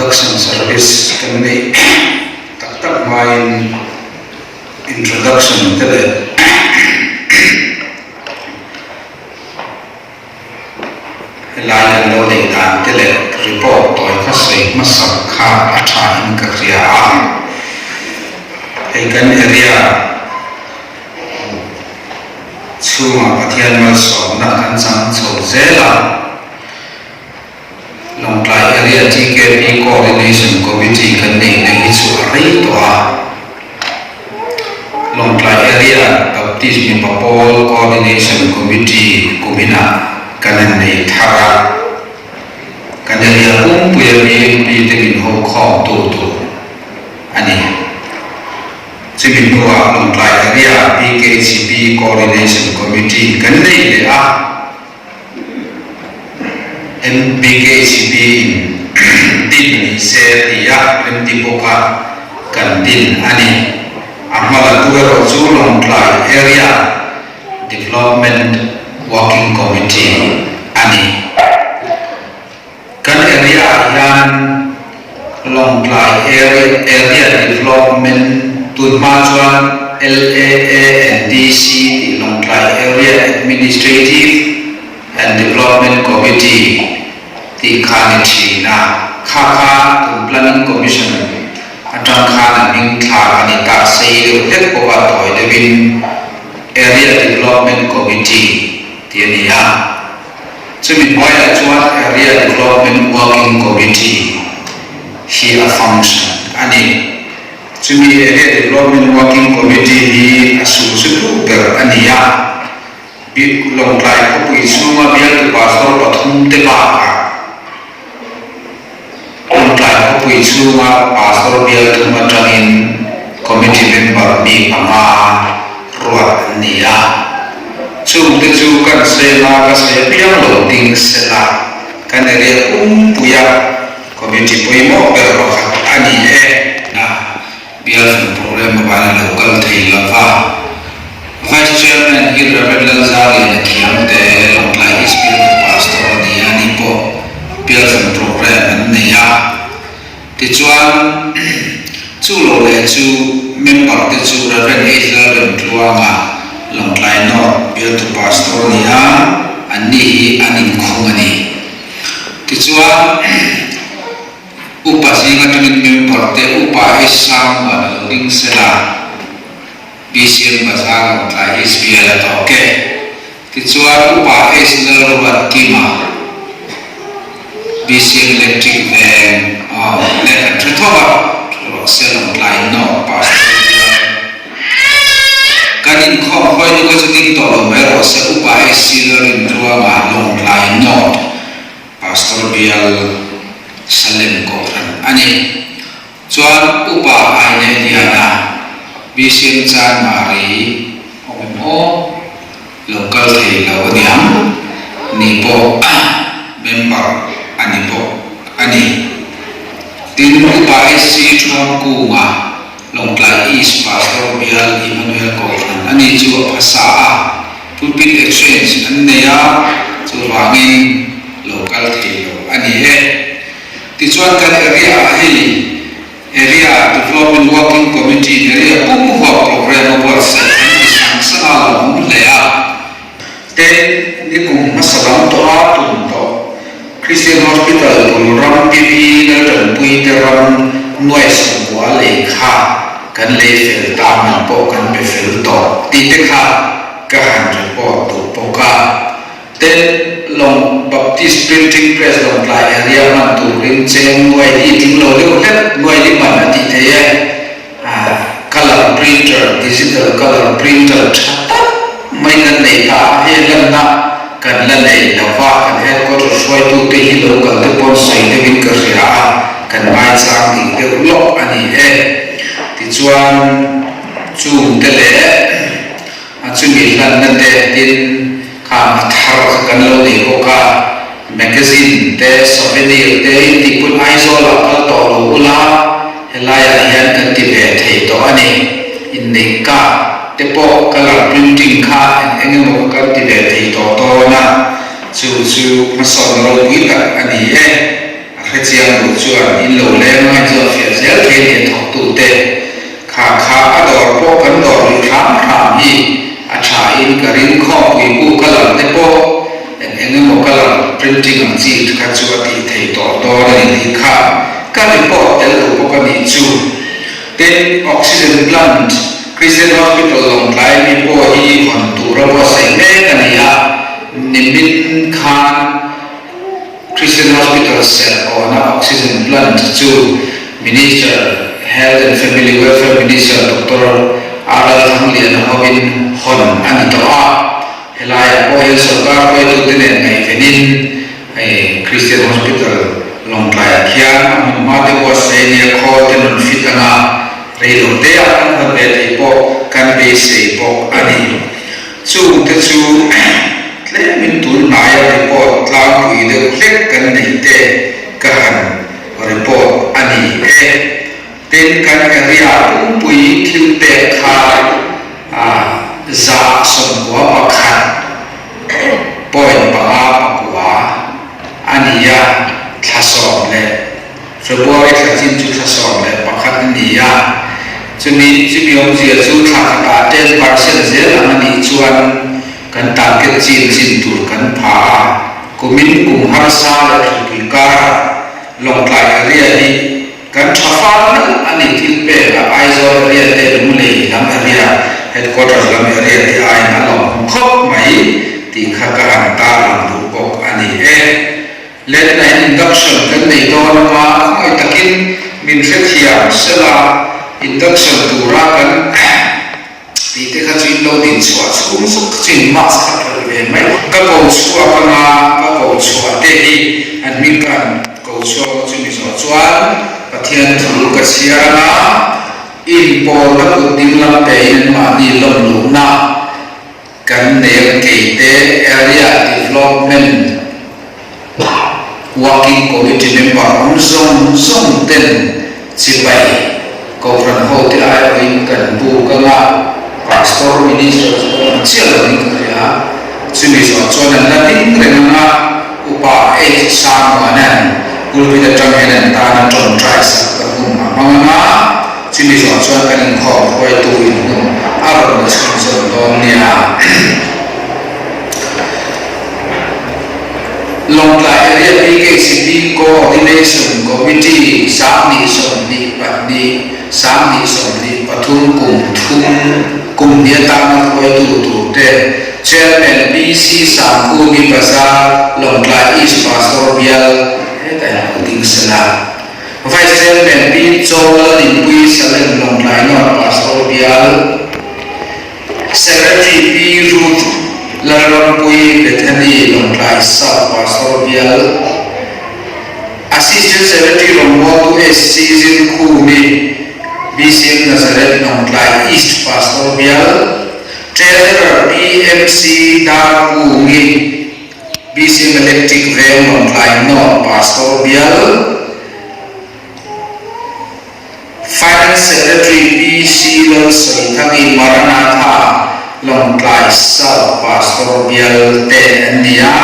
Introduction Service kan neih tak tak hmain Introduction te leh helai kan lo neih dan te leh report tawi kha sawi hmasak kha a tha in ka hria a. Hei kan area chhungah Pathian malsawmna kan chang chho zel a. Lawngtlai Area TKP Coordination Committee kan neihna hi chu a rei tawh a. Lawngtlai Area Baptist Mipa Pawl Coordination Committee kuminah kan han nei thar a. Kan area pumpuia BMP te min ho khawm tu tur a ni. Chumi hnuah Lawngtlai Area BKCP Coordination Committee kan nei leh a. MBKCP in din ni se a ti a, remti bawk a kan din a ni. A hmalatu erawh chu Lawngtlai Area Development Working Committee a ni. Kan area ah hian Lawngtlai Area Development tunhma chuan LAA and DC tih Lawngtlai Area Administrative and Development Committee tih kha ni thin a, kha kha tun Planning Commission atang khan a hming thlak a ni ta, sei deuh hlek pawh a tawi deuhin Area Development Committee tih a ni a. Chumi hnuaiah chuan Area Development Working Committee hi a function a ni. Chumi Area Development Working Committee hi a sulzutu ber a ni a. Bik Lawngtlai khawpui chhunga bialtu pastor pathum te bakah Lawngtlai khawpui chhunga pastor bialthum atangin committee member mi panga ruat an ni a. Chungte chu kan sela ka sawi apiang lo ding sela kan area pumpuia committee pawimawh ber pakhat a ni e. Na bialthum program avangin a lo kal thei lo va. Vice Chairman hi Rev. Lalzaliana Khiangte, Lawngtlai East Bialtu Pastor a ni a, ni pawh bialthum program an nei a. Tichuan, chu lo leh chu member te chu Rev. H. Lalremtluanga, Lawngtlai North Bialtu Pastor a ni a, anni hi an inkhung a ni. Tichuan, Upa zing atangin member te Upa H. Sangmuan a lo ding sel a, BCM Bazar Lawngtlai East Bial a tawk e. Tichuan Upa H. Lalruatkima, BCM Electric Veng, aw leh kan hre tho a, thu rawh se Lawngtlai North Pastor Bial. Kan inkhawm hawi nu kha chu ding tawh lo mai rawh se Upa HC Lalrintluanga, Lawngtlai North Pastor Bial, Salem Kohhran a ni. Chuan Upa Aine Liana, BCM Chan Mari awm em aw? Lo kal thei lo a niang. Ni pawh member a ni bawk a ni. Tin, Upa SC Thuamkunga, Lawngtlai East Pastor Bial Emmanuel Kohhran a ni chu a phasa a, Pulpit Exchange an nei a, chuvangin lo kal thei lo a ni e. Tichuan kan area ah hei Area Development Working Committee in area pum huap program a buatsaih an ti sang sang a lo awm hle a. Ten ni kum hmasa lam tawh a tum tawh Christian Hospital bul ram PB Laltanpui te ram nuai sawmkua lei kha kan lei fel ta man pawh kan pe fel tawh tih te kha ka han report duh bawk a. Ten Lawng Baptist Printing Press Lawngtlai area hman turin cheng nuai hi tling lo deuh hlek nuai li man a tih theih e. Colour printer, digital colour printer tha tak mai kan nei ta a, hei lanna kan la nei lo va, kan headquarter hruaitute hi lo kal te pawn sawi deuhin ka hria a, kan ngaichang ding deuh lawk a ni e. Tichuan chungte leh A chumi hlanna te tin kha a thar kha kan lo nei bawk a, magazine te, souvenir te in tih pawn Aizawl ah kal tawh lo ula, helai ah hian kan ti ve thei tawh a ni. Inneih card te pawh colour printing kha eng eng emaw kha kan ti ve thei tawh dawn a, chu chu hmasawn ropui tak a ni e. Hrechiang duh chuan in lo leng a, in zawh fiah zel thei a ni a thawktute. Kha kha a dawr pawh kan dawr luih hram hram hi a tha in ka ring khawmpui bu colour te pawh eng eng emaw colour printing ang chi kha chu a tih theih tawh dawn a ni tih kha ka report tel duh bawk a nih chu. Tin, Oxygen plant Christian Hospital Lawngtlai mi pawh hi hawn tura buatsaih mek a ni a, nimin khan Christian Hospital serhawna Oxygen plant chu Minister, Health and Family Welfare Minister Doctor RL Thangliana hovin hawn a ni tawh a. Helaiah pawh hian sorkar hruaitute nen ngaihvenin hei Christian Hospital Lawngtlaiah khian a hmun hma te buatsaih nia khawl te rawn fit anga reilote ah kan hawn ve theih pawh kan beisei bawk a ni. Chungte chu tlemin tun hnaia report tlangpui deuh hlek kan neih te ka han report a ni e. Tin, kan area pumpui thil pek kha 91 point panga pakua a ni a, thla sawm leh February thla chin chu thla 11 a ni a, chumi chumi awmzia chu thla khatah 10% zel ang a nih chuan kan target chin chin tur kan pha a, kumin kum harsa leh thlipui karah Lawngtlai area hi kan tha fal nalh a ni thil pek a, Aizawl area te Lunglei lam area headquarters lam area te aiin a lawmawm khawp mai tih kha ka han tarlang duh bawk a ni e. Letna in induction kan nei dawn anga khawngaih takin min hrethiam sela induction tura kan tih te kha chu in lo din chhuah chhung zuk kha chu in mask kha phelh ve mai. Ka ko chhuak anga ka ko chhuah te hi an hming ka han ko chhuak ang chu mi zawh chuan Pathian thu ka chhiar anga inpawlna kut ding lam pe in anmahni lawmluhna Kan nei ang keite Area Development Working Committee member awm zawng zawng ten chibai Kohhran hote aiawhin kan buk anga Pastor Minister chu kan awm chiah lo niin ka hria. Chumi zawh chuan an la ding reng anga Upa H Samuanan pulpit atang hian an tana tawngtai sak ka hun a hmang anga, Chumi zawh chuan kan inkhawm hruaitu in hun a rawn la chhunzawm dawn nia. Lawngtlai Area PKCP Coordination Committee 2022, 2023 kum thum kum hnih atana hruaitu turte Chairman PC Sangkhumi Bazar Lawngtlai East Pastor Bial hetah hian lo ding sela. Vice Chairman Pi Chaw Lalningpui Salem Lawngtlai North Pastor Bial, Secretary Pi Ruth Lalrampui Bethany Lawngtlai South Pastor Bial, Assistant Secretary Rawngbawltu SC Zirkhumi BCM Nazareth Lawngtlai East Pastor Bial, Treasurer Pi MC Darkungi BCM Electric Veng Lawngtlai North Pastor Bial, Finance Secretary PC Lalsawithangi Maranatha Lawngtlai South Pastor Bial te an ni a,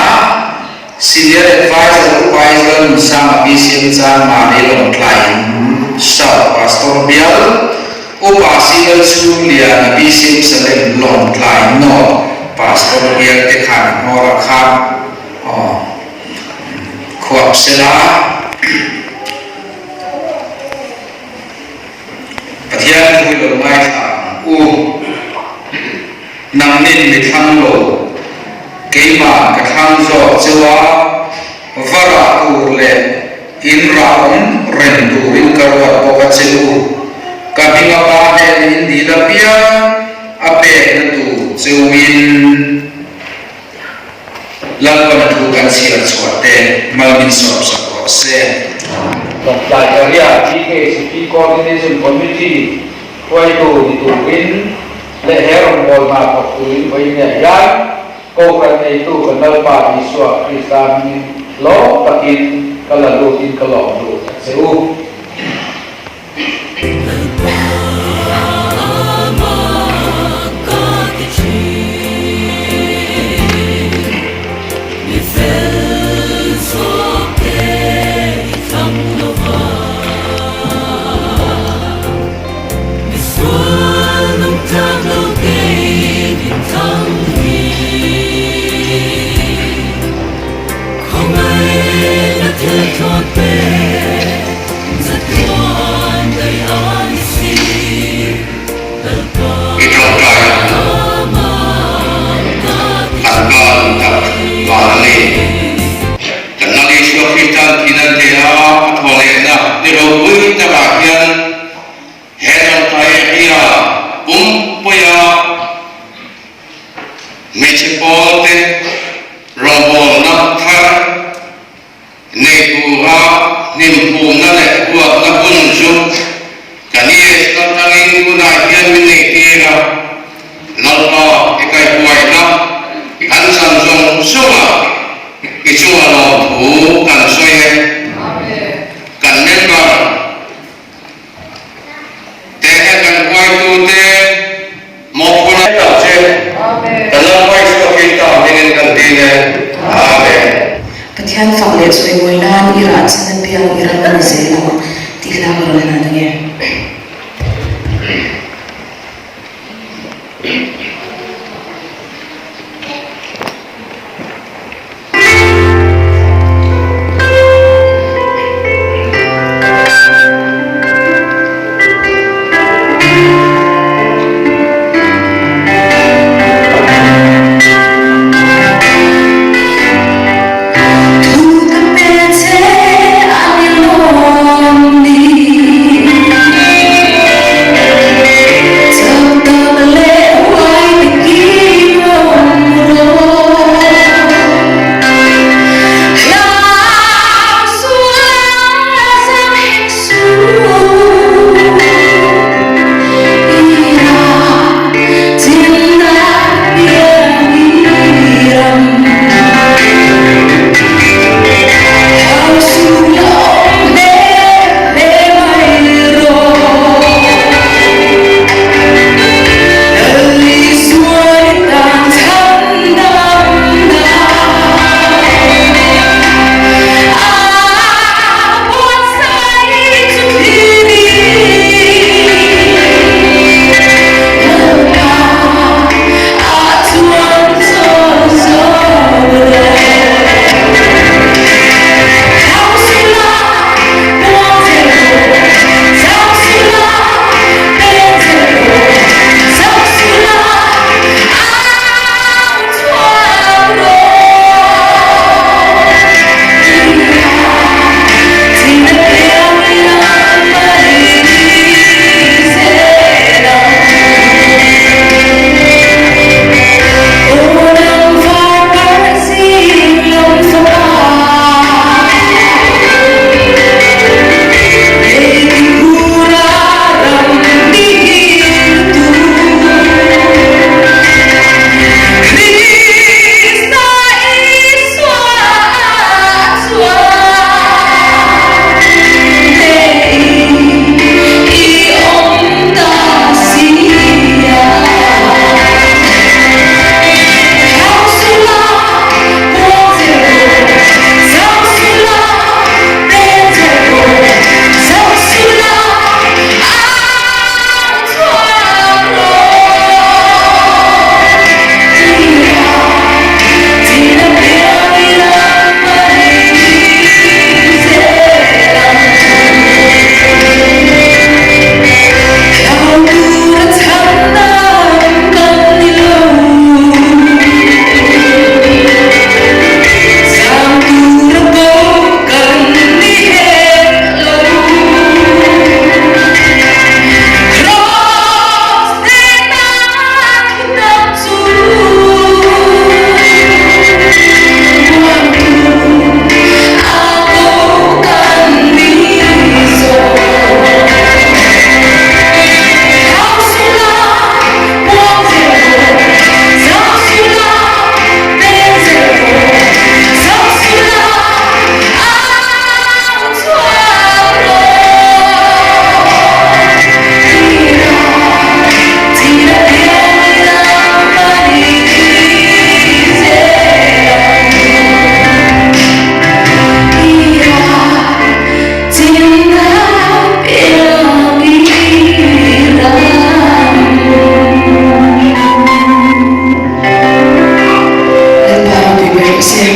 Senior Adviser Upa Israel Nunsanga BCM Chanmari Lawngtlai South Pastor Bial, Upa C Lalchhungliana BCM Salem Lawngtlai North Pastor bial te khan a hmawr a kha aw khuap sela Pathian thu lo ngaithla ang u. Nangnin mi thlang lo, keimah ka thlang zawk cheu a, va rah tur leh In rah awm reng turin ka ruat bawk a che u. Ka hminga pa hnena in dil apiang a pekna tur cheuin Lalpana thu kan chhiar chhuah te mal min sawm sak rawh se. Lawngtlai Area PKCP Coordination Committee hruaitu ni turin leh he rawngbawlna thawk turin vawiin hian Kohhran neitu kan Lalpa Isua Krista hmingin lawm takin ka la lutin ka lawm lut a che u. nghal a ni. Kan Lal Isua Krista'n thihna hneh a a thaw lehna ni ropui takah hian he Lawngtlai area pumpuia hmeichhe pawlte rawngbawlna thar nei tura hlimphumna leh huatna hun chu kan IS kaltlangin tunah hian min neihtir a, Lalpa i kaihhuaina kan chan zawng zawng a, i chunga lawmthu kan sawi e. Kan member te he kan huaitute mawhphurhna tak che kan Lalpa Isua Krista hmingin kan dil e. Amen. Pathian fak leh chawimawi nan i rah chin apiang i ram a ni zel ang tih hla ka rawn hlan ange. Thu ka pe che a ni lawm ni. Chak tak leh huai takin awm rawh. Hlau sual a zam hek suh. I rah chinna piang i ram. Hlau suh la awm hle hle mai rawh. Lal Isuan i tan chhan damna a buatsaih chu thlir i Lalpa a chuan chawl zawk rawh. Hlau sula puang che rawh, chau sula pen che rawh, chau sula au chhuak rawh. Tia chin a piang i ram mai ni zel ang. Aw nang var parh zing lam fapa. Hei ti hura ram ni hil tu. Krista Isua chuan hei i awm ta si a. Hlau sula puang che rawh, chau sula pen che rawh, chau sula au chhuak rawh. Tia chin a piang i ram mai zel ang. Hlau tura chhan dan kan ni lo. Sang tura pawh kan ni hek lo. Kraws hnena thu tak chu muang tu a ko kan ni zawk. Hau sula puang che rawh, zau sula pen che rawh, zau sula au chhuak rawh. Tira, tira piang i ram mai zel ang. Tira, Chinna piang i ram. Lalpa ropui ber rawh se.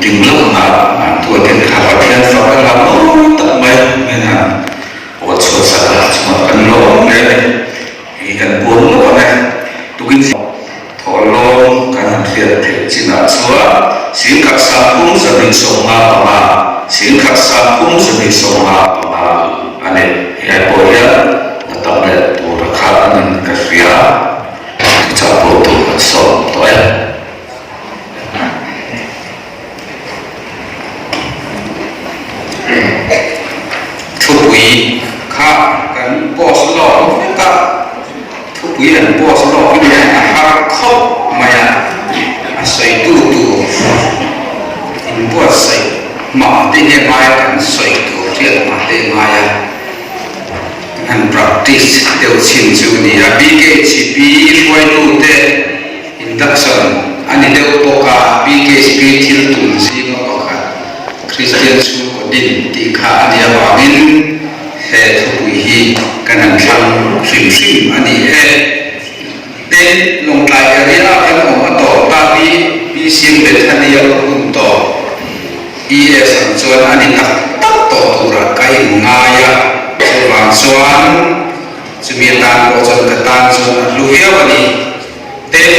Ding lo anga an tuah ten kha Pathian fak a hla mawi tak mai hmena aw chhuat sak a chungah kan lawm hle a ni. Hei kan puan lawk ang e. Tukin thawh lawm kan. han hriat theih chinah chuan 10,000 125, 10,325 a ni. Hei pawh hian hna tam leh tur a khat a nin ka hria. Thuchah pawh tur kan sawm tawh e. Thupui kha kan post lawk vek a, thupui an post lawk hi hian a har khawp mai a, a sawitu tur inbuatsaih hma te hi a ngai a, kan sawi tur hriat hma te a ngai a, kan han practice deuh chin chu a ni a, BKHP hruaitute. Induction a ni deuh bawk a, BKHP thil tum zinga pakhat Kristian chhungkaw din tih kha a nih avangin he thupui hi kan han thlang hrim hrim a ni e. Tin, Lawngtlai area ah kan awm a tawp ta hi BCM Bethany a ka hun tawh ES ang chuan a ni tak tak tawh turah ka inngai a, chuvang chuan chumi atan pawh chuan ka tan chuan a hlu viau a ni. Tin,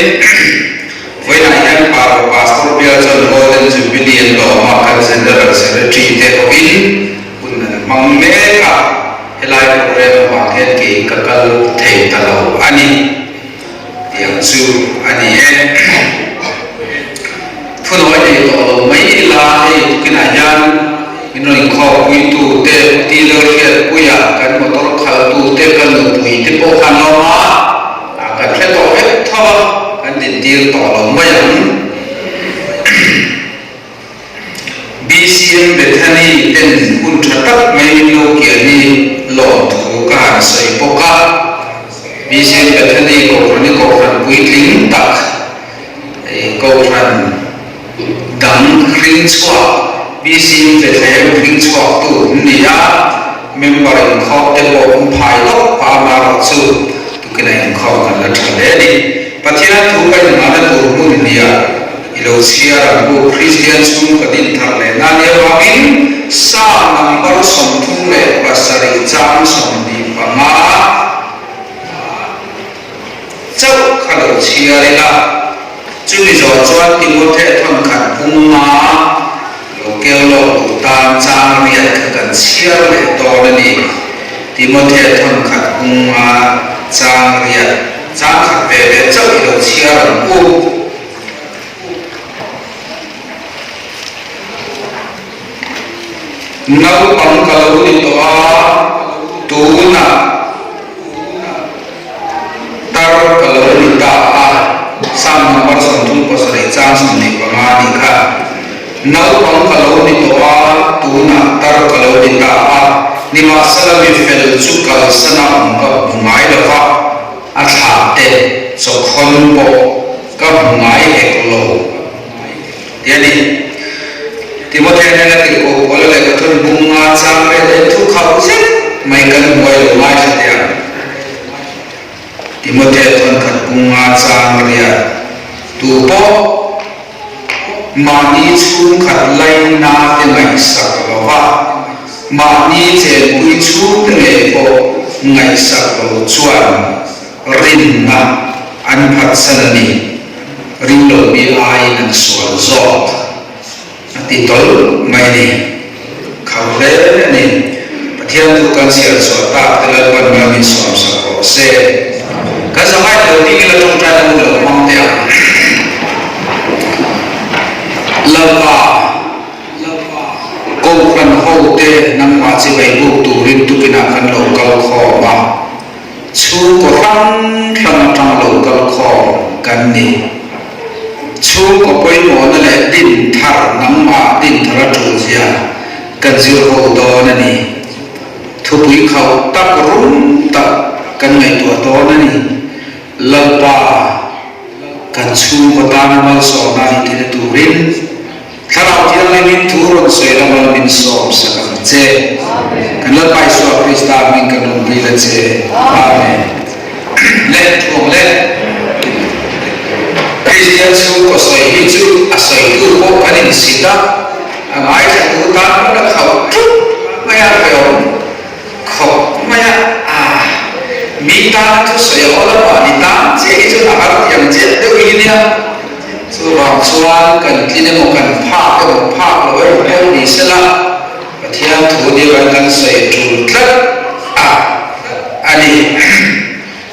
vawiinah hian Paro Pastor bial chuan Golden Jubilee an lawm a, kan General Secretary te hovin hun an hmang mek a, helai program avang hian kei ka kal thei ta lo a ni tih ang chu a ni e. Thunawi nei tawh lo mai ila hei tukinah hian min rawn inkhawmpuitu te, Pu Lalhriatpuia, kan motor khaltu te, ka nupui te pawh khan awm a, A kan hre tawh vek tho a, kan dintir tawh lo mai ang. BCM Bethany ten hun tha tak mai min lo kian hi lawmthu ka han sawi bawk a. BCM Bethany Kohhran hi Kohhran puitling tak, Kohhran dang hring chhuak, BCM Bethlehem hring chhuaktu an ni a. Member inkhawm te pawh an phai lawk a, amaherawhchu tukin a inkhawm kan la tha hle a ni. Pathian thu ka inngahna tur hmun nia i lo chhiar ang u, Kristian chhung ka din thar leh na nia vangin Psalm number 37 chang 25 chauh kha lo chhiar ila, chumi zawh chuan Timothe thawnkhat bunga lo keu lawk duh tan chang riat kha kan chhiar leh dawn a ni. Timothe thawnkhat bunga chang riat, chang khat ve ve chauh i lo chhiar ang u. Naupang ka lo ni tawh a, tunah tar ka lo ni ta a, Psalm number 37 chang 25 nih kha. Naupang ka lo ni tawh a, tunah tar ka lo ni ta a, nimahsela mi fel chu kalsana awm ka hmu ngai lo va, a thlah te chawkhawn pawh ka hmu ngai hek lo. Ti a ni. Timothea hnena tirhkoh Paula leh Pathian bunga chang vel en thu khauh zet mai kan hmuai lo ngaithla teh ang. Timothea thawnkhat bunga chang riat tu pawh mahni chhungkhat laina te ngaihsak lo va, mahni chenpui chhungte ngei pawh ngaihsak lo chuan rinna an phatsan a ni. Ringlo mi aiin an sual zawk a ti tawlh mai a ni. Khau hle a ni. Pathian thu kan chhiar chhuah tak te Lalpan mal min suam sak rawh se. Kan zavai lo ding ila tawngtai na hun lo hmang teh ang. Lalpa, Kohhran hote nangmah chibai buk turin tukinah kan lo kal khawm a. Chhungkaw hrang hrang atang lo kal khawm kan ni. Chhungkaw pawimawhna leh din thar nangmah din thar a tul zia kan zir ho dawn a ni. Thupui khauh tak rum tak kan ngaihtuah dawn a ni. Lalpa kan chhungkaw tana malsawmna ni thei na turin Thlarau Thianghlimin thu rawn sawi lama min sawm sak ang che. Kan Lalpa Isua Krista hming kan rawn dil a che. Amen. Le thuang le. Kristian chhungkaw sawi hi chu a sawitu pawh kan insit a, a ngaithlatu tan pawn a khauh ṭup mai a, hrehawm khawp mai a. Ah, mi tana thusawi a aw lama ni tan chiah hi chuan a har thiam chiah deuh hi nia. kan tlin emaw kan phak emaw phak lo emaw pawh ni sela, Pathian thu nia kan sawi tul tlat a a ni.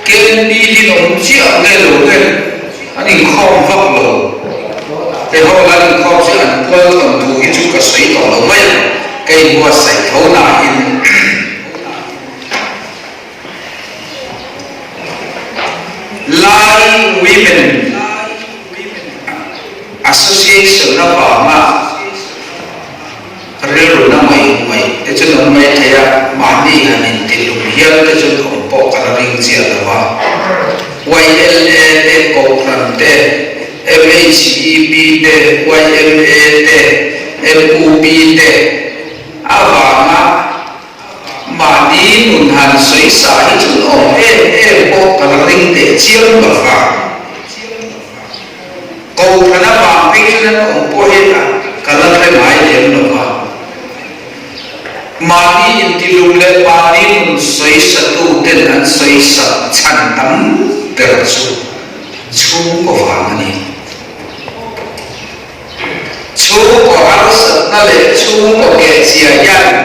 KNP hi awm chiah nge lo nge an inkhawm vak lo. Hei ho lan inkhawm chu an pual thawn thu hi chu ka sawi tawh lo mai ang, ka inbuatsaih tho nain. Lai Women Association avanga rilru na mai mai te chu an awm mai thei a, mahni han intihlum hial te chu an awm pawh ka la ring chiah lo a. YLA te, Kohhran te, MHEP te, YMA te, MUP te avanga Mahni nun han sawi sa hi chu awm em em pawh ka la ring teh chiang lo va. Kohhran avang phei chuan an awm pawh hi ka la hre ngai lem lo va. Mahni intilum leh mahni nun sawi sa tu ten an sawi sak chhan tam ber chu chhungkaw vang a ni. Chhungkaw harsatna leh chhungkaw kehchhia hian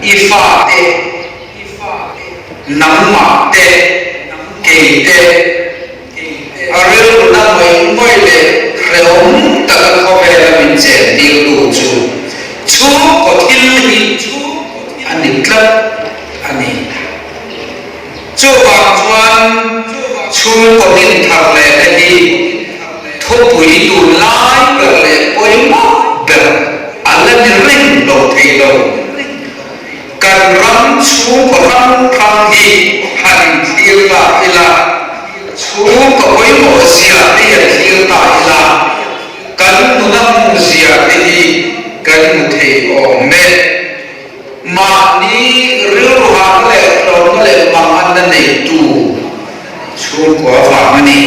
i fate, nangmah te, kei te, a rilruna ngawih ngawih leh hrehawm taka khawvela min chentirtu chu chhungkaw thil hi a ni tlat a ni. Chuvang chuan chhungkaw dinthar leh te hi thupui tunlai ber leh pawimawh ber a la ni reng lo thei lo. Kan ram chhungkaw hrang hrang hi han inthlir ta ila, chhungkaw pawimawh zia te hi han thlir ta ila, kan nuna hmu zia te hi kan hmu thei awm e. Mahni rilru hahna leh hlawmna leh manganna neitu chhungkua vang a ni.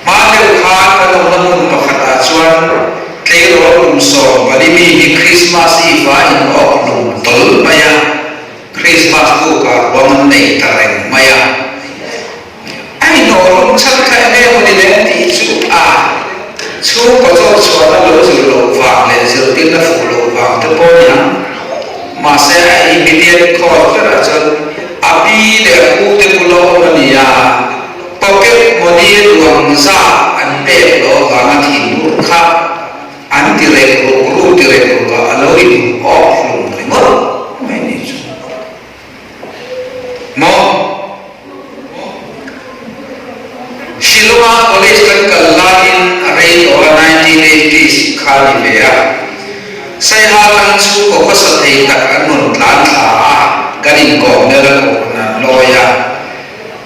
Hma deuh khan kan awmna hmun pakhatah chuan tleirawl kum 40 mi hi Krismas Eve a inawk hlum tawl mai a, Krismas tukah ruang an nei ta reng mai a. A inawh hlum chhan kha eng nge maw ni le tih chu a chhungkaw chawt chhuahna lo zir loh vang leh zirtirna fuh loh vang te pawh ni ang. Mahse a immediate cause berah chuan a pi leh a pu te bula awm a ni a, pocket money a duang zat an pek loh avanga thinur kha an ti rek ruk ruk ti rek ruk a, a lo inawk hlum ringawt mai ni chu. Maw? Shillong-a college kan kal laiin a rei tawh a, 1980s kha a ni ve a. Saiha tang chhungkaw khawsa thei tak an rawn tlan thla a, kan inkawm nel a kohhran an lawi a.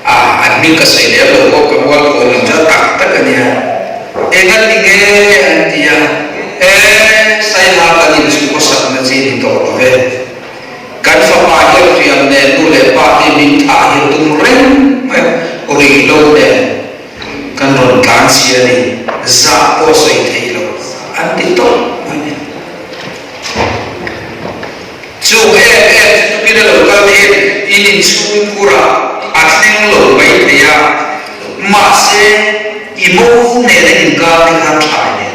A, an hming ka sawi lem lo bawk, ka mual kawn lam chu a tak tak a nia. Enga ti nge an ti a, E, Saiha kan inchhungkaw sakna chi ni tawh lo ve. Kan fapa hian hriam nen nu leh pa te min thah hi a tum reng mai a, ruih lo nen kan rawn tlan si a ni, zah pawh sawi thei lo an ti tawp mai a ni. Chung em em chu tukin a lo kal thin, in inchhung phurah a thleng lo mai thei a, mahse i mo nena inkar te kha thlai nen.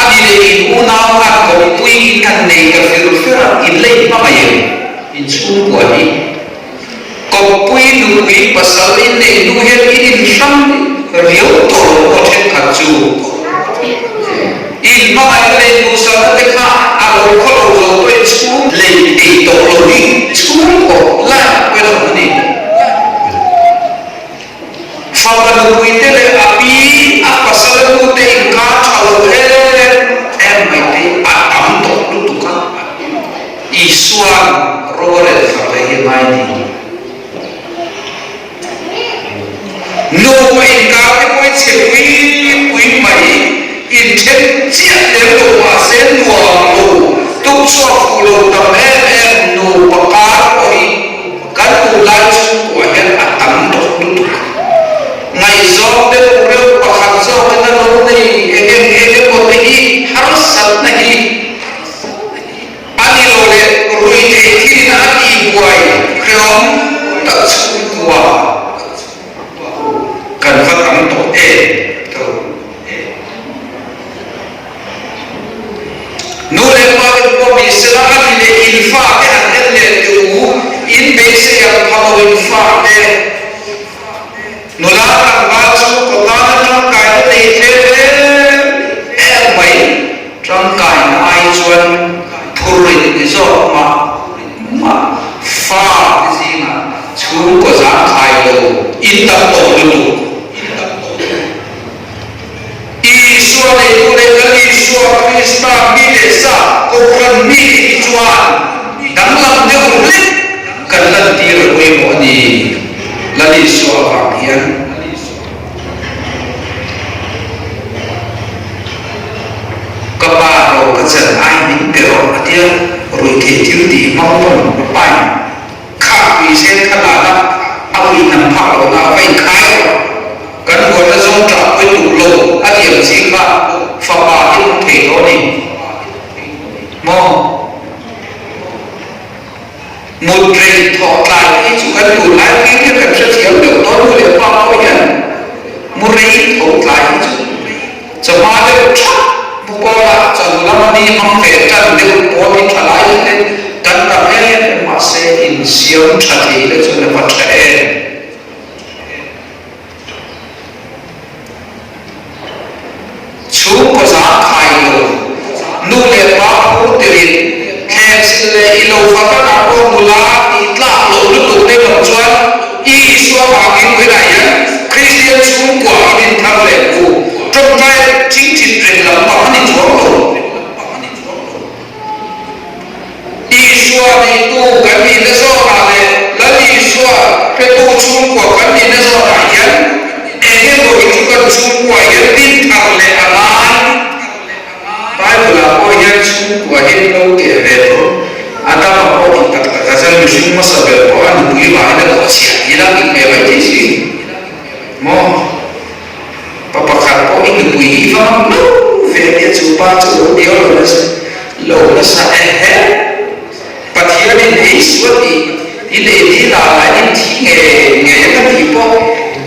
A ni leh in unau khan kawngpui in han nei ta fir fer a, in lei hma mai em? In chhungkua hi kawngpui nupui pasal in neih hnu hian in inhrang riau tawh lo maw thenkhat chu? In hmangaihna leh duhsakna te kha a lo khaw lo zo tawh in chhung lei thei tawh lo hi chhungkaw lai pawhin a awm a ni. Fapa nupuite leh a pi, a pasal nute inkar tha lo em em mai te a tam tawh lutuk a, Isua'n rorel thar leh hi ngai ni. Nupa inkar te pawh hi chhe pui pui mai, inthen chiah lem lo mahse nuam lo, tukchhuak fuh lo tam em em nupa kar pawh hi Kan tunlai chhungkuah hian a tam tawh lutuk. Ngaihzawng deuh reuh pakhat zawkin a lo nei eng eng eng emaw te hi harsatna hi a ni lo leh ruihtheih thilin a tihbuai hreawm tak chhungkua. fate han en leh teh u, in beisei ang pha lo in fate. Nula tlangval chu kaw tana tangkaina nei tlem em em mai. Tangkaina ai chuan phurrit ni zawk mah mah fa te zingah chhungkaw zangkhai lo in tam tawh lutuk. Isua neitu leh Lal Isua Krista mi leh sa Kohhran mi te hi chuan danglam deuh hlek kan lantir a pawimawh a ni. Lal Isua avang hian. Ka pa ro ka chan ai min pe rawh a tia ruihtheih thil tih hmang pawn ka pain kha tui sen kha lan a, a ui nam phak lo na va inkhai rawh. Kan huatna zawng ṭah pawhin duh lo a tiang chi kha fapa hi awm thei tawh a ni maw? Mut rei thawh tlai phei chu kan tunlai phei hian kan hrethiam deuh tawh nu leh pa pawh hian mu rei tho tlai hi chu chawhma deuh thap mu pawla chawhnu lama ni hmang ve tan deuh pawl hi tha lai hle kan tam em em mahse insiam tha thei le chuan a va tha em. Chhungkaw zangkhai lo, nu leh pa phur tirin thleng sil leh i lo fa takah pawh nula tih tlak loh lutuk te lam chuan Isua vangin vawilah hian Kristian chhungkua i din thar leh ku tawngtai thingthit reng lam pang a ni chuang lo. Isua neitu kan nihna zawnah leh Lal Isua hretu chhungkua kan nihna zawnah hian eng emaw hi chu kan chhungkua hian din thar leh a ngai. Bible-ah pawh hian chhungkua hi an lo keh ve tho. Adama pawh tih tak tak a chuan mihring hmasa ber pawh a nupui vangin a dawh chhiah tih la tih hmel mai thei si maw? Pa pakhat pawh i nupui hi i va ngam lo ve tia chu pa chu lo diau lo nasa lo nasa ehe. Pathianin ei sual tih i nei ni la la in thi nge nge ka tih pawh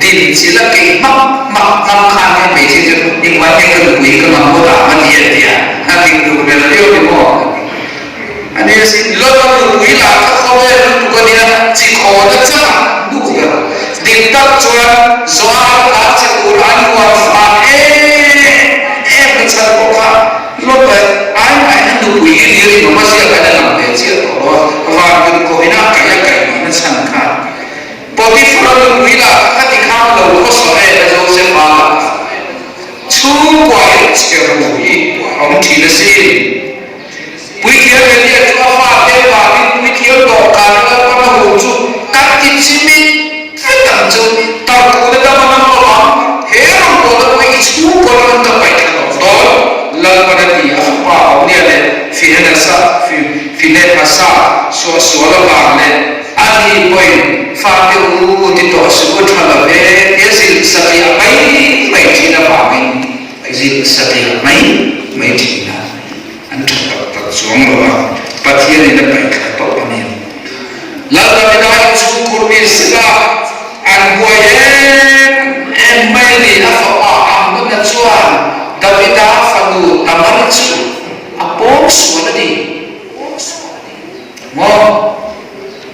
din chila keih hmak hmak ngam khan nge hmeichhia chu engmah nge ka nupui hi ka ngam ngawt ang a ti a tia a dik duh hmel viau ni maw? A nia sin, Lota nupui lah kha khawvel lutuk a nia, chi khawna changah nu ber. Dik tak chuan Zoar hla che tur an huan fan em em na chhan pawh kha Lota ai maiin a nupui hi nia rinawm a ziak an a lang ve chiah tawh lo a, van rin kawhin a kaih a kaih nih na chhan kha Potiphar-a nupui lah kha khati khan lo khawsa ve a Joseph-a lah kha chhungkua in chhe ru hi a awm thin asin. Puithiam Elia chu a fate vangin puithiam dawhkan a Lalpan a hum chu kan ti chimit vek ang chu, tarkuna dam a nam lovang, he rawngbawlna pawh hi i chhungkaw lam an ka paih thla tawh dawn, Lalpan a ti, a fapa Omnia leh Fihenasa, Finehasa, suahsual avang leh a ni pawhin fate u ti tawh suh u tha lo ve tia zilh satliah mai mai thin avangin zilh satliah mai mai thin a. An tha tak tak chuang lo a, Pathianin a paih thla tawh a ni. Lal Davida inchhungkhur mi sila an buai em em mai a ni. A fapa Amnona chuan Davida fanu Tamari chu a pawng sual a ni. Maw?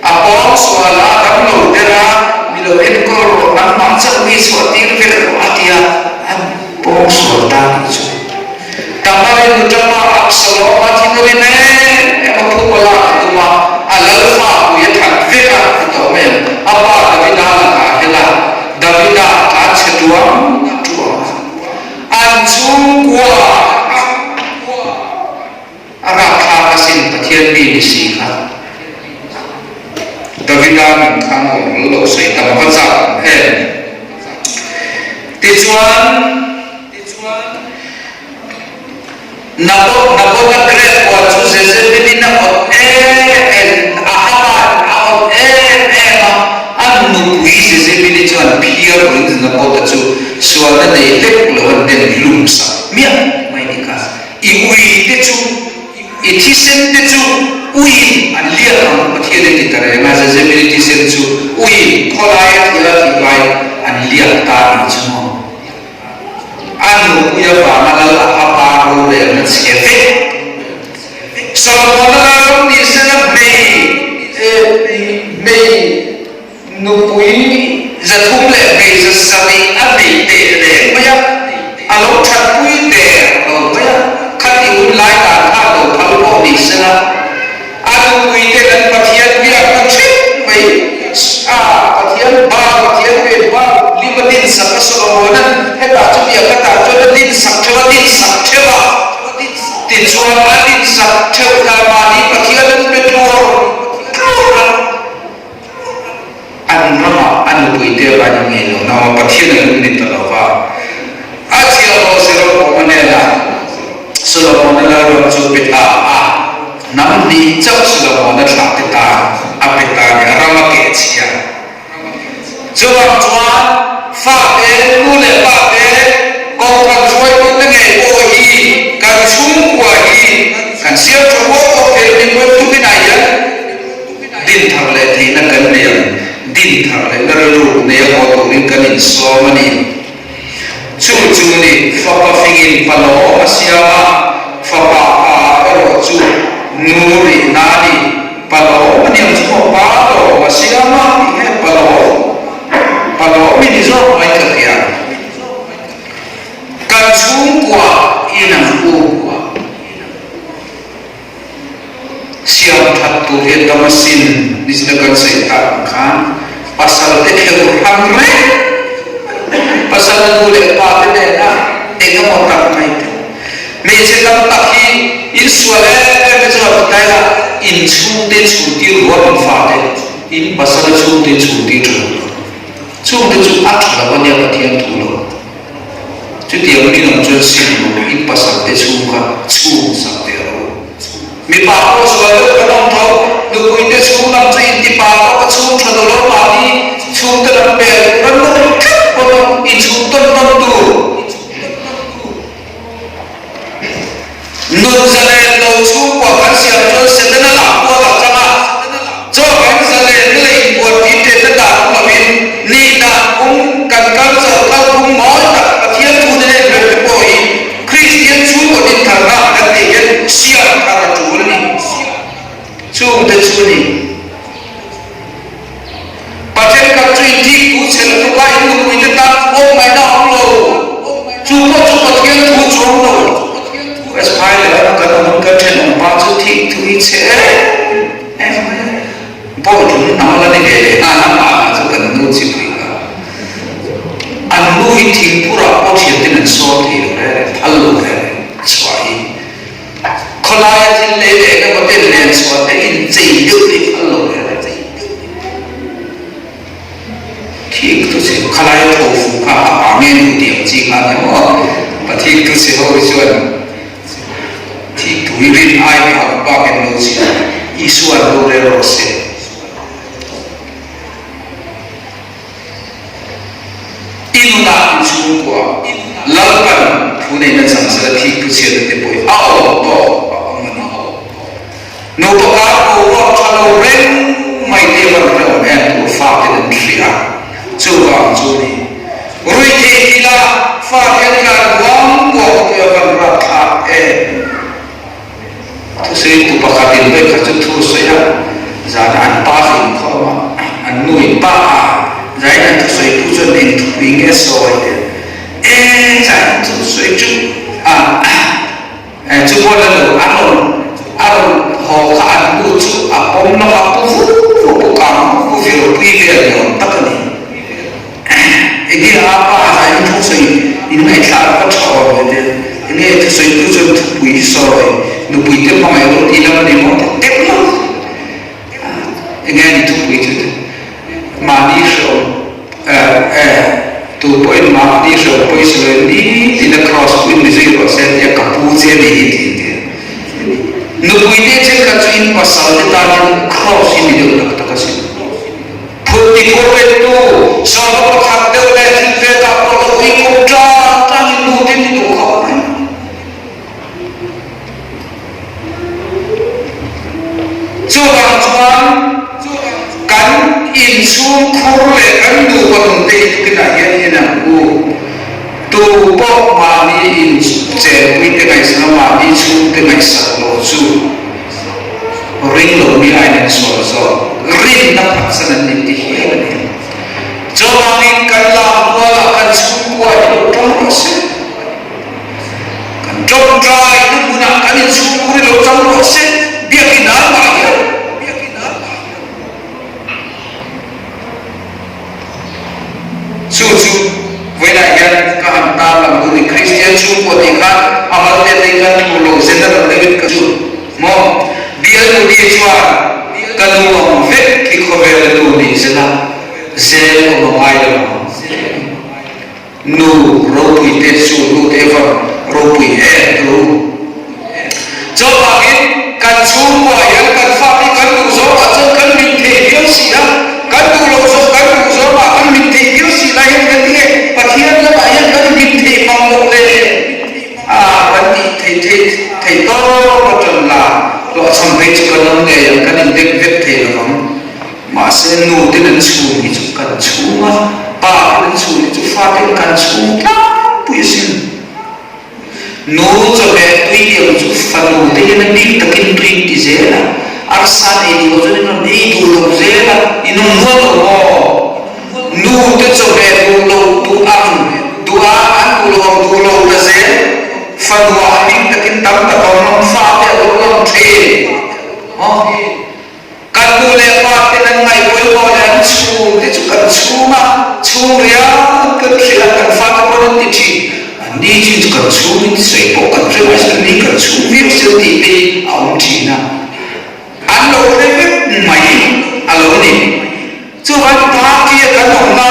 A pawng sual a, dam lo der a, mi lo enkawl rawh, nangmah chauh mi chhuah tir vek rawh a ti a, an pawng sual ta nih chu. Tamari nu tama Absalom a thinrim em em a phupa lak a tum a, a lal fa pui a that vek a ti tawh mai ang. A pa Davida lakah a hel a, Davida a tlan chhe tuang tuang a, an chhungkua a. A rapthlak asin Pathian mi ni si kha. Davida min khan awm lo sawi tam a va chak awm em. Tichuan Nabot Nabota grep huan chu Jezebelin a awt em em Ahaba'n a awt em em a, a nupui Jezebeli chuan phiar ruin Nabota chu sualna nei lek lo a den hlum sak hmiah mai ni kha. I ui te chu, i thisen te chu uiin an liak ang, Pathian in ti ta reng a, Jezebeli thisen chu uiin khawlai a thil a thih lai an liak ta nih chu maw? A nupui avanga lal Ahaba rorelna chhe vek. Solomona ram ni sela hmei hmei nupui 370 a nei teh reng mai a, a lo thatpui der lo mai a, khati hun lai dan kha lo phal pawh ni sela a nupui te kan Pathian biakna theuh mai a, Pathian ba Pathian ve ba lim a dinsak a Solomona'n hetah chutiang khatah chuan a dinsak theuh a dinsak theuh a. Tichuan a dinsak theuh ta mahni Pathian an pe tlur tlur a, an ramah a nupui te a ni ngei lo nang a Pathian a lung ni ta lo va. A chiahhlawh Jeroboama hnenah Solomona lalram chu pe ta a, hnam hnih chauh Solomona thlah te tan a pe ta ni, a ram a keh chhia. Chuvang chuan fate, nu leh pate, kohhran hruaitute ngei pawh hi kan chhungkua hi kan siam tha huau huau thei lo ni pawhin tukinah hian din thar leh theihna kan nei ang. Din thar lehna rilru nei a haw turin kan insawm a ni. Chu chu ni fapa fingin palawm a siam a, fapa a erawh chu nu rihna a ni. Palawm a niang chu maw palawm a siam a tih nge palawm palawm i ni zawk mai ka hria. Kan chhungkua inang u siam that tur hian dam asin nizina kan sawi tak ang khan pasal te kheu hrang reng pasal nu leh pa te nena eng emaw tak mai te Hmeichhe tam tak hi in sual em em te chuan tlai lah in chhungte chhuntir rual in fate in pasal chhungte chhuntir tha lo lo. Chungte chu a tha lo ania Pathian thu lo. Chutiang mi lam chuan sim lo in pasal te chhung kha chhung sak teh rawh u. Mipa pawh sual deuh kan awm tho, nupui te chhung lam chu intipa pawh ka chhung tha lo lo mahni chhungte lam bel tur an lo awm tlat pawn in chhung tawn tawn tur. Nun zalen lo chhungkua kan siam chuan Setana lah kual a chang a, chaw kan zalen na leh inbuan tih tenna dan awm lovin ni dan phung kan culture kalphung mawi tak Pathian thu te nen rem te pawh hi Kristian chhungkaw dintharna kan tih hian siam thar a tul a ni. Chungte chu a ni. Pa thenkhat chu inthik thu chhe lutuk a, in nupuite tan awm ngaihna a awm lo. Chu pawh chu Pathian thu chu awm lo. West Phai leh a kan awm kan thenawm pa chu thik thu hi chhe em em mai a. Bawitlung hnam la ni ve leh nghal a, mah lah chu kan nu chipui kha. An nu hi thingphurah pawh thianten an sawm thei lo reng reng, phal lo reng reng chhuah hi. Khawlaia thil lei leh eng emaw ten len chhuah te inchei deuh te phal lo reng reng. Thik thu chhe khalaia tho fu kha a pa nge nu tih ang chi kha a ni maw? Pathik thu chhe ho hi chuan thik thu hi rin ai phah bak in lo chhiar Isua an lo rel rawh se. I nunah in chhungkua Lalpan thu neihna chang sela thik thu chhiatna te pawhin a awm tawk a awm a ni. Nupa kar boruak tha lo reng mai te van hrehawm em tur faten an hria. Chuvang chu ni. Ruihtheih thila fate an tlan buang buang te a van rapthlak em. Thusawitu pakhatin vawikhat chu thu sawi a, zana an pa chu inkhawm a, an nu in pa a, zain an thusawitu chuan eng thupui nge sawi teh e, zain thusawi chu a, chu pawh la lo, a rawn a rawn haw kha an nu chu a pawm lawk a, pu vu vu pu kang pu vir pui vel ni awm tak a ni. Enge a pa zain thusawi in ngaihthlak a va tha awm ve te, enge thusawitu chuan thupui sawi nupui te hmangaih lo tih lam a ni maw tih teuh lo enge a ni thupui chu te mahni hreawm tu pawhin mahni hreawm pawisa lo in nitin a cross puin mi zui rawh se tia ka pu che a ni hi tih te nupui te thenkhat chu in pasal te tanin cross hi ni deuh tak tak asin. Phun ti phur bettu sawma pakhat deuh leh thil pekah pawh lo ui khum tan tan in lut in ni duh khawp mai. Chuvang chuan kan inchhung khur leh kan nupa nun te hi tukinah hian en ang u. Tu pawh mahni in chenpui te ngaihsak a mahni chhungte ngaihsak lo chu. Ring lo mi aiin an sual zawk. Rinna phatsan an ni ti hial a ni. Chuvangin kan lammualah kan chhungkua hi lo tang rawh se. Kan tawngtai na hmunah kan inchhungkhur hi lo tang rawh se. Biakin ah mah hian. Chu chu vawiinah hian ka han tar lang duh ni. Kristian chhungkua tih khan a mal te te khan tur lo general deuhin ka chu maw? Bialnu ni chuan ka nu ang vek hi khawvela nu ni zela zel awm a ngai lo ang. Nu ropui te chu nu te van ropui em tu. Chuvangin kan chhungkua hian kan fa hi kan duh zawngah chuan kan min thei viau si a, kan duh loh zawng kan duh zawngah kan min thei viau si lai hian kan ti nge Pathian lamah hian kan min thei mang loh le a kan tih thei thei thei tawp a tan la hlawhchham phei chu kan awm ngei ang kan indek vek thei lovang. Mahse nu ten an chhung hi chu kan chhung a, pa ten an chhung hi chu fa ten kan chhung tlangpui asin. Nu chawhmeh tui liam chu fanu te hian a bik takin tui in ti zel a, arsa nei duh loh chuan in rawn ei duh lo zel a, in awm nual lo maw? Nu te chawhmeh duh lo duh ang duh a, an duh lo ang duh lo ta zel, fanu ah a bik takin tam tak a awm ang, fa te a lo lang thin maw? Kan nu leh pa ten an ngaihpawimawh leh an chhung te chu kan chhung a, chhung riau kan hrilh a, kan fate pawn an ti thin. Anni chin chu kan chhung in sawi pawh kan hre mai se, anni kan chhung viau zel tih te hi a awm thin a. An lo hre vek mai a lo ni. Chuvang party a kan awmna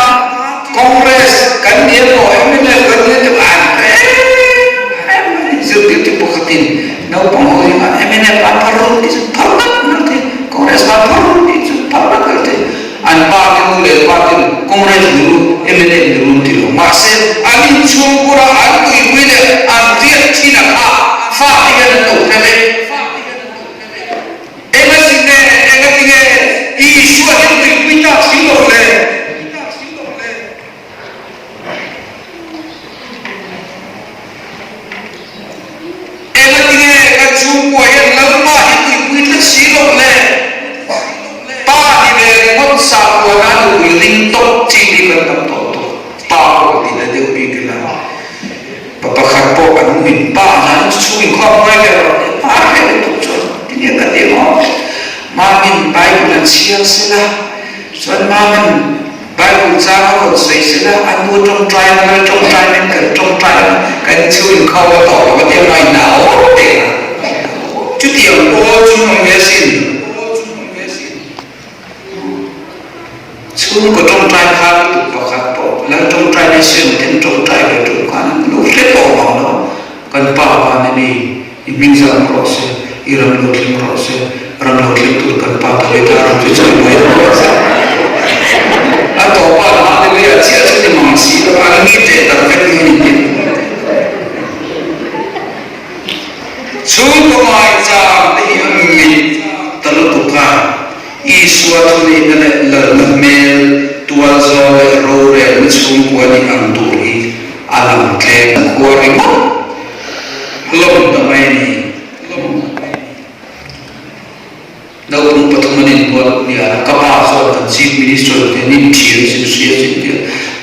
Congress kan ni emaw mnf kan ni emaw an hre em em a ni. Zirtirtu pakhatin naupang ho zingah mnf an phar run tih chu phar ngat ngat thei, Congress an phar run tih chu phar ngat ngat thei. An pa te nu leh pa ten Congress ni ru mnf ni ru an ti lo. Mahse an inchhungkura an tuipui leh an riat thin a kha fate hian an lo hre vek. Engatinge, engatinge Isua hian tuipui tak si lo le? Engatinge kan chhungkua hian Lalpa hi tuipui tlat si lo le? Pa ni ve ringawt sakuana nupui ring tawp chi hi kan tam tawh tawh. Pa pawh ti la deuh bik ila. Pa pakhat pawh an nuin pa hna chu chhung inkhawm ngai ve rawh tih pa hreh lutuk chuan tinge ka ti maw? Mamin Bible an chhiar sela, chuan Mamin Bible chang a rawn sawi sela, a nu tawngtai a lal tawngtai men kan tawngtai ang, kan chhung inkhawm a tawh lo a tia mai nau teh a. Chutiang pawl chu an awm ve asin. Chhungkaw tawngtai kha lutuk pakhat pawh lal tawngtai leh siam ten tawngtai ve tum khan an lo hre tawh vang lo. Kan pa van a ni, i hming zam rawh se, i ram lo thleng rawh se, ram lo thleng tur kan pa Davida ram chu chawi mai rawh se. A tawpa Hallelujah chiah chu ni mang si lo, an mi teh tak vek hi ni tih. Chhungkaw ngaichang te hi an mit ta lutuk a. Isua thuneihna leh lalna hmel tual zawl leh rorelna chhungkua nih ang tur hi a lang tlem khua ringawt hlawm ta mai a ni. Naupang pathum an inbual nia ka pa chuan kan Chief Minister te nin thiam sin hria sin tia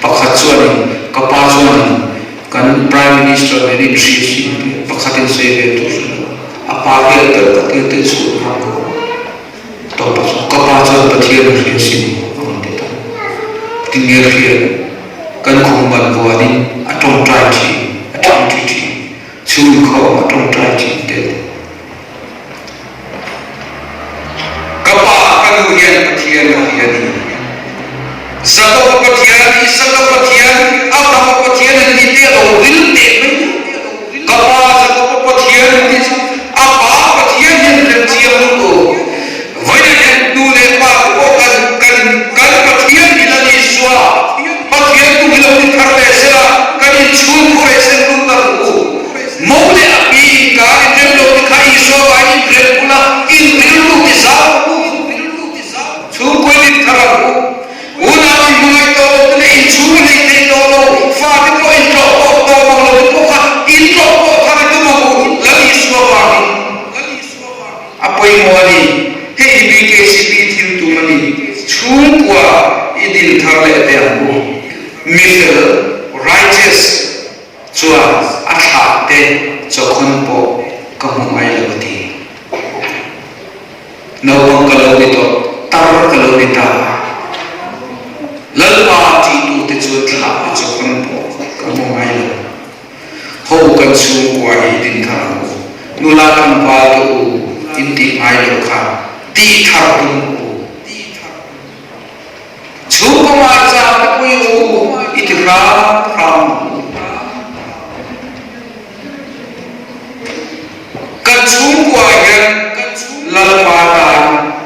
pakhat chuanin ka pa chuanin kan Prime Minister nen inhria sin tia pakhatin sawi ve tur hre lo a pa hian tel tak hian te chhun hmang ko. Tawpa chu ka pa chuan Pathian a hria sin a rawn ti ta. Tinge hria kan khum ban vuanin a tawngtai thin, a tawngthi thin, chhungkhawm a tawngtai thin te. Ka pa ka nu hian Pathian a hria ni. Jakob-a Pathian, Isaka Pathian, Abraham-a Pathian an ni te a lo ril teh mai a. Ka pa Jakob-a Pathian an ti chu a pa Pathian hian rem chiang lo tu. Vawiin hian nu leh pa te pawh kan kan kan Pathian hi la ni Isua Pathian tu hi lo ni thar ve sela kan inchhung khu reh sen lut ta ru. Mo leh a pi inkar inrem lo te kha Isua vaiin inrem bula inrilru ti zau ru. Chhungkaw in thar ang u. Unau in hmangaih tawh lo te leh inchhung a nei thei tawh lo, fate pawh in tlawh pawh tawh mang lo te pawh kha. din thar leh teh ang u. Mifel, righteous, chuan a thlah te chawkhawn pawh ka hmu ngai lo a ti. Naupang ka lo ni tawh, tar ka lo ni ta a. Lalpa tih tute chuan thlah te chawkhawn pawh ka hmu ngai lo. Ho kan chhungkua hi din thar ang u. Nula tlangval te u in tih ngai lo kha tih thar tum u. Chhungkaw hmaichang te pui u i ti hram hram ang u. Kan chhungkua hian Lalpa tan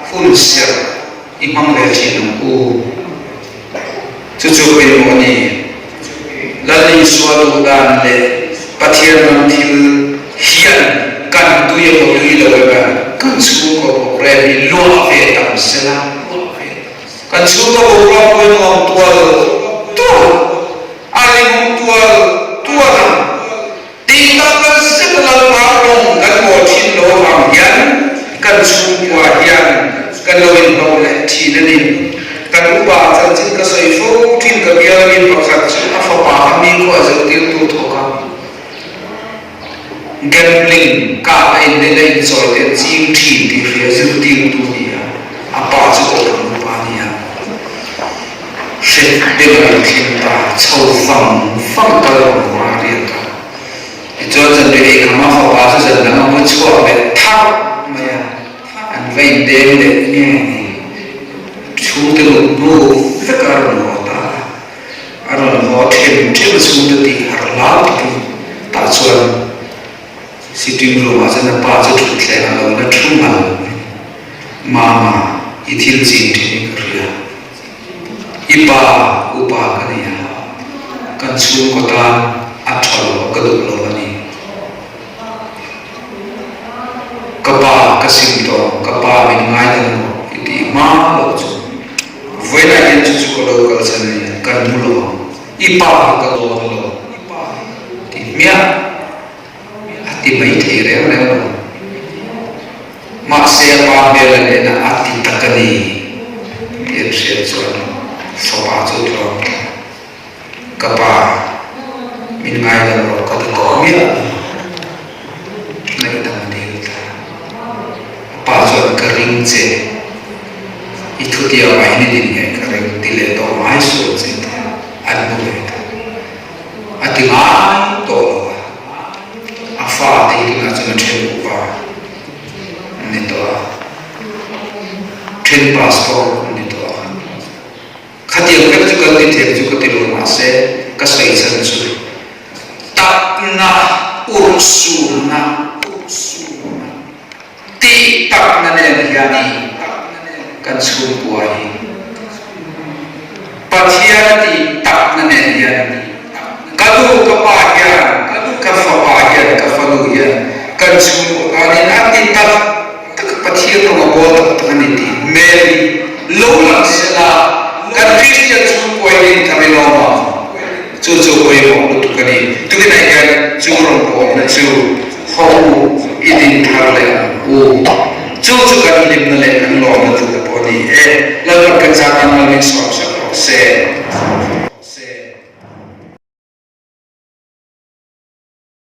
hun serh i hmang ve thin ang u. Chu chu pawimawh a ni. Lal Isua duh dan leh Pathian ram thil hian kan tui emaw tui lo emaw kan chhungkaw program hi luah ve tam sela. Kan chhungkaw boruak pawimawh tual tual a rimawm tual tual a. Tih tak kan zet Lalpa rawng kan haw thin lo avang hian kan chhungkua hian kan lo inhlo leh thin a ni. Kan upa chanchin ka sawi fo thin ka bial mi pakhat chu a fapa a mi khuah zirtirtu thawk a, gambling card a inneih a inchawi te an ching thin tih hria zirtirtu ni a, a pa chu kohhran upa a ni a. Hret beng a lo thleng ta, chho vang vang kal ang maw a riak a. Tichuan zanriah ei kham a fapa chu zan dang a mu chhuak leh tharh mai a, an va indeng leh nge ni. Chhungte lut hnu vek a rawn haw ta a, a rawn haw them them a chhungte tih harh hlau takin tah chuan sitting room ah chuan a pa chu thutthleng a lo la thu ngal mai. Mama, i thil chin thin hi ka hria. I pa upa ka ni a, kan chhungkaw tan a tha lo a ka duh lo a ni. Ka pa ka sim tawh, ka pa min ngaidam rawh i tih hma loh chu vawiinah hian chu chu ka lo kal chhan a ni a, kan mu lo ang. I pa hi ka dawn lo ti hmiah a ti mai thei reng reng lo. Mahse a pa hmel a nena a ti tak a ni tih an hriat chuan fapa chu tlawm ta. Ka pa, min ngaidam rawh ka ti tawh miah lo. Ngaihdam a dil ta. A pa chuan ka ring che, i thutiang ah hian i din ngei ka ring ti leh tawh ngai sual che ti a an hmu ve ta. A ti ngai tawh lo a. A fa te hi tunah chuan a then upa an ni tawh a, then pastor an ni tawh a. Khatiang vek chu kan ti thiam chu ka ti lo mahse ka sawi chhan chu takna urhsunna tih takna nen hian kan chhungkua hi Pathian a tih takna nen hian ka nu ka pa hian ka fapa hian ka fanu hian kan chhungkua tanin a ti tak tak a Pathian rawng a bawl tak tak a ni tih hmel hi lo lang sela kan Kristian chhungkua hi in thar ilo ang chu chu pawimawh lutuk a ni. Tukinah hian chu rawngbawlna chu Ho u, i din thar leh ang u. Chu chu kan hlimna leh kan lawmna tur pawh a ni e. Lalpan kan zat ang lo in sawm sak rawh se.